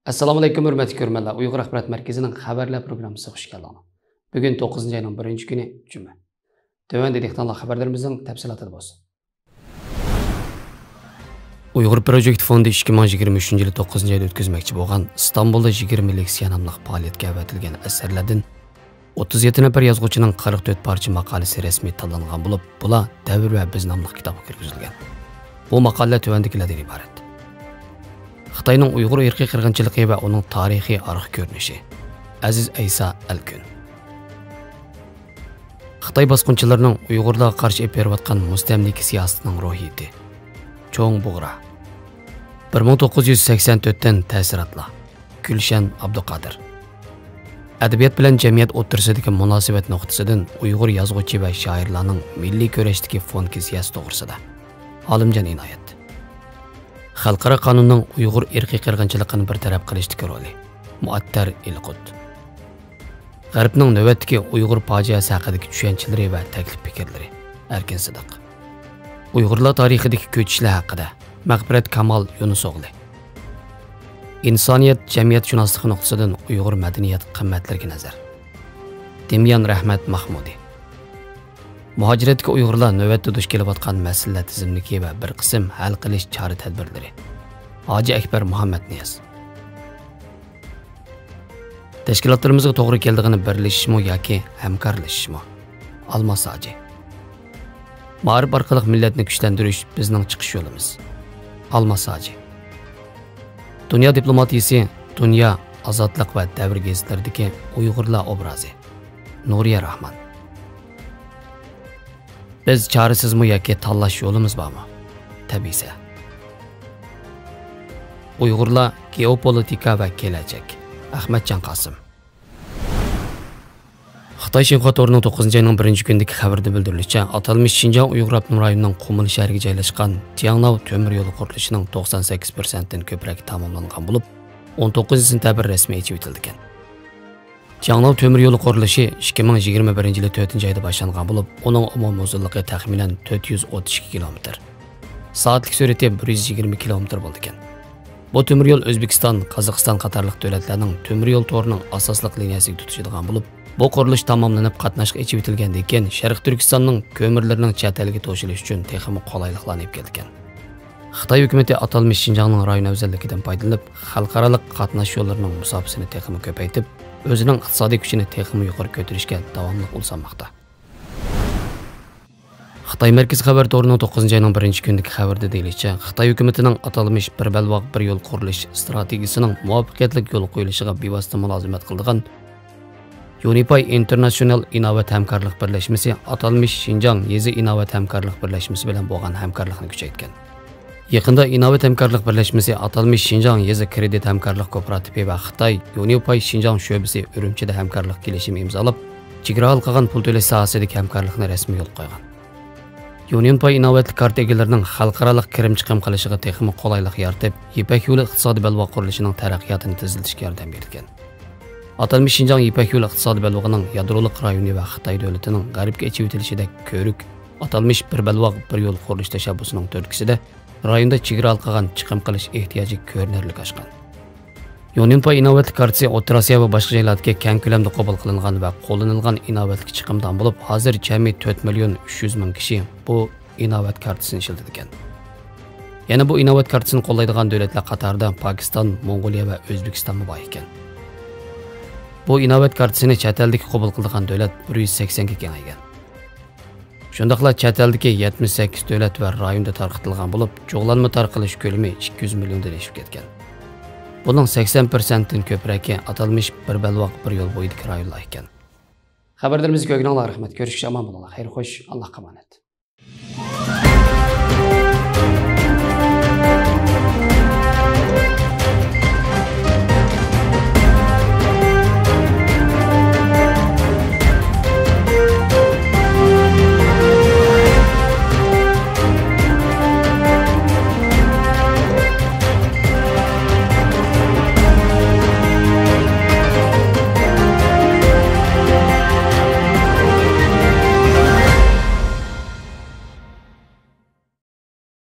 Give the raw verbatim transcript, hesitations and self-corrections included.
ئەسسالامۇ ئەلەيكۇم، ھۆرمەتلىك كۆرۈرمەنلەر. ئۇيغۇر ئاخبارات مەركىزىنىڭ خەۋەرلەر پروگراممىسىغا خۇش كەلدىڭلار. بۈگۈن توققۇزىنچى ئاينىڭ بىرىنچى كۈنى، جۈمە. تۆۋەندە دىققىتىڭلار خەۋەرلىرىمىزنىڭ تەپسىلاتىدا بولسۇن. ئۇيغۇر پروجېكت فوندى ئىككى مىڭ يىگىرمە ئۈچىنچى يىلى توققۇزىنچى ئايدا ئۆتكۈزمەكچى بولغان ئىستانبۇلدا يىگىرمە لېكسىيە ناملىق پائالىيەتكە ئەۋەتىلگەن ئەسەرلەردىن ئوتتۇز يەتتە نەپەر يازغۇچىنىڭ قىرىق تۆت پارچە ماقالىسى رەسمىي تاللانغان بولۇپ، بۇلار دەۋر ۋە بىز ناملىق كىتابقا كىرگۈزۈلگەن. بۇ ماقالىلەر تۆۋەندىكىلەردىن ئىبارەت. خىتاينىڭ ئۇيغۇر ئىرقىي قىرغىنچىلىقى ۋە ئۇنىڭ تارىخىي ئارقا كۆرۈنۈشى. ئەزىز ئەيسا ئەلكۈن. خىتاي باسقۇنچىلىرىنىڭ ئۇيغۇرلارغا قارشى ئېلىپ بېرىۋاتقان مۇستەملىكە سىياسىتىنىڭ روھىيىتى. چوڭ بۇغرا. بىر مىڭ توققۇز يۈز سەكسەن تۆتتىن تەسىراتلار. گۈلشەن ئابدۇقادىر. ئەدەبىيات بىلەن جەمئىيەت ئوتتۇرىسىدىكى مۇناسىۋەت نۇقتىسىدىن ئۇيغۇر يازغۇچى ۋە شائىرلارنىڭ مىللىي كۈرەشتىكى فوندكى سىياسىتى توغرىسىدا. ئالىمجان ئىنايەت. خەلقئارا قانۇننىڭ ئۇيغۇر ئىرقىي قىرغىنچىلىقىنى بىر تەرەپ قىلىشتىكى رولى. مۇئەتتەر ئېلقۇت. غەربنىڭ نۆۋەتتىكى ئۇيغۇر پاجىئەسى ھەققىدىكى چۈشەنچىلىرى ۋە تەكلىپ پىكىرلىرى. ئەركىن سىدىق. ئۇيغۇرلار تارىخىدىكى كۆچۈشلەر ھەققىدە. مەغپىرەت كامال يۇنۇس ئوغلى. ئىنسانىيەت جەمئىيەتشۇناسلىقى نۇقتىسىدىن ئۇيغۇر مەدەنىيەت قىممەتلىرىگە نەزەر. دېميان رەھمەت ماخمۇدى. مۇھاجىرەتتىكى ئۇيغۇرلار نۆۋەتتە دۇچ كېلىۋاتقان مەسىلىلەر تىزىملىكى ۋە بىر قىسىم ھەل قىلىش چارە تەدبىرلىرى. ھاجى ئەكبەر مۇھەممەتنىياز. تەشكىلاتلىرىمىزغا توغرا كېلىدىغىنى بىرلىشىشمۇ ياكى ھەمكارلىشىشمۇ؟ ئالماس ھاجى. مائارىپ ئارقىلىق مىللەتنى كۈچلەندۈرۈش بىزنىڭ چىقىش يولىمىز. ئالماس ھاجى. دۇنيا دىپلوماتىيىسى، دۇنيا، ئازادلىق ۋە دەۋر گېزىتلىرىدىكى ئۇيغۇرلار ئوبرازى. نۇرىيە راخمان. بىز چارىسىزمۇ ياكى تاللاش يولىمىز بارمۇ؟ تەبىئىي. ئۇيغۇرلار، گېئوپولىتىكا ۋە كېلەچەك. ئەخمەتجان قاسىم. خىتاي شىنخۇا تورىنىڭ توققۇزىنچى ئاينىڭ بىرىنچى كۈنىدىكى خەۋىرىدە بىلدۈرۈلۈشىچە، ئاتالمىش شىنجاڭ ئۇيغۇر ئاپتونوم رايونىنىڭ قۇمۇل شەھىرىگە جايلاشقان جياڭناۋ تۆمۈر يولى قۇرۇلۇشىنىڭ توقسان سەككىز پىرسەنتتىن كۆپرەكى تاماملانغان بولۇپ، ئون توققۇزىنچى سېنتەبىر رەسمىي ئېچىۋېتىلىدىكەن. جياڭناۋ تۆمۈر يولى قۇرۇلۇشى ئىككى مىڭ يىگىرمە بىرىنچى يىلى تۆتىنچى ئايدا باشلانغان بولۇپ، ئۇنىڭ ئومۇمىي ئۇزۇنلۇقى تەخمىنەن تۆت يۈز ئوتتۇز ئىككى كىلومېتىر. سائەتلىك سۈرئىتى بىر يۈز يىگىرمە كىلومېتىر بولىدىكەن. بۇ تۆمۈر يول ئۆزبېكىستان، قازاقىستان قاتارلىق دۆلەتلەرنىڭ تۆمۈر يول تورىنىڭ ئاساسلىق لىنىيەسىگە تۇتىشىدىغان بولۇپ، بۇ قۇرۇلۇش تاماملىنىپ قاتناشقا ئېچىۋېتىلگەندىن كېيىن، شەرقىي تۈركىستاننىڭ كۆمۈرلىرىنىڭ چەت ئەلگە توشۇلۇشى ئۈچۈن تېخىمۇ قولايلىقلارنى ئېلىپ كېلىدىكەن. خىتاي ھۆكۈمىتى ئاتالمىش شىنجاڭنىڭ رايون ئەۋزەللىكىدىن پايدىلىنىپ، خەلقئارالىق قاتناش يوللىرىنىڭ مۇساپىسىنى تېخىمۇ كۆپەيتىپ، ئۆزىنىڭ ئىقتىسادىي كۈچىنى تېخىمۇ يۇقىرى كۆتۈرۈشكە داۋاملىق ئۇل سالماقتا. خىتاي مەركىزىي خەۋەر تورىنىڭ توققۇزىنچى ئاينىڭ بىرىنچى كۈنىدىكى خەۋىرىدە دېيىلىشىچە، خىتاي ھۆكۈمىتىنىڭ ئاتالمىش بىر بەلباغ، بىر يول قۇرۇلۇش ئىستراتېگىيىسىنىڭ مۇۋەپپەقىيەتلىك يولغا قويۇلۇشىغا بىۋاسىتە مۇلازىمەت قىلىدىغان يۇنىپاي ئىنتېرناتسىونال ئىناۋەت ھەمكارلىق بىرلەشمىسى ئاتالمىش شىنجاڭ يېزا ئىناۋەت ھەمكارلىق بىرلەشمىسى بىلەن بولغان ھەمكارلىقنى كۈچەيتكەن. يېقىندا ئىناۋەت ھەمكارلىق بىرلەشمىسى ئاتالمىش شىنجاڭ يېزا كرېدىت ھەمكارلىق كوپىراتىپى ۋە خىتاي يۇنىپاي شىنجاڭ شۆبىسى ئۈرۈمچىدە ھەمكارلىق كېلىشىمى ئىمزالاپ، چېگرا ھالقىغان پۇل تۆلەش ساھەسىدىكى ھەمكارلىقنى رەسمىي يولغا قويغان. يۇنىيون پاي ئىناۋەتلىك كارتا ئىگىلىرىنىڭ خەلقئارالىق كىرىم چىقىم قىلىشىغا تېخىمۇ قولايلىق يارىتىپ، يىپەك يولى ئىقتىسادىي بەلباغ قۇرۇلۇشىنىڭ تەرەققىياتىنى تېزلىتىشكە ياردەم بېرىدىكەن. ئاتالمىش شىنجاڭ يىپەك يولى ئىقتىسادىي بەلبېغىنىڭ يادرولۇق رايونى ۋە خىتاي دۆلىتىنىڭ غەربكە ئېچىۋېتىلىشىدەك كۆۋرۈك، ئاتالمىش بىر بەلباغ، بىر يول قۇرۇلۇش تەشەببۇسىنىڭ تۈرتكىسىدە رايوندا چېگرا ھالقىغان چىقىم قىلىش ئېھتىياجى كۆرۈنەرلىك ئاشقان. يۇنىيون پاي ئىناۋەتلىك كارتىسى ئوتتۇرا ئاسىيا ۋە باشقا جايلاردىكى كەڭ كۆلەمدە قوبۇل قىلىنغان ۋە قوللىنىلغان ئىناۋەتلىك چىقىمدان بولۇپ، ھازىر جەمئىي تۆت مىليون ئۈچ يۈز مىڭ كىشى بۇ ئىناۋەت كارتىسىنى ئىشلىتىدىكەن. يەنە بۇ ئىناۋەت كارتىسىنى قوللايدىغان دۆلەتلەر قاتارىدا پاكىستان، موڭغۇلىيە ۋە ئۆزبېكىستانمۇ بار ئىكەن. بۇ ئىناۋەت كارتىسىنى چەت ئەلدىكى قوبۇل قىلىدىغان دۆلەت بىر يۈز سەكسەنگە كېڭەيگەن. شۇنداقلا چەت ئەلدىكى يەتمىش سەككىز دۆلەت ۋە رايوندا تارقىتىلغان بولۇپ، جۇغلانما تارقىلىش كۆلىمى ئىككى يۈز مىليوندىن ئېشىپ كەتكەن. بۇنىڭ سەكسەن پىرسەنتتىن كۆپرەكى ئاتالمىش بىر بەلباغ، بىر يول بويىدىكى رايونلار ئىكەن. خەۋەرلىرىمىزگە كۆرگىنىڭلار رەھمەت. كۆرۈشكىچە ئامان بولۇڭلار. خەير خوش، ئاللاھقا ئامانەت.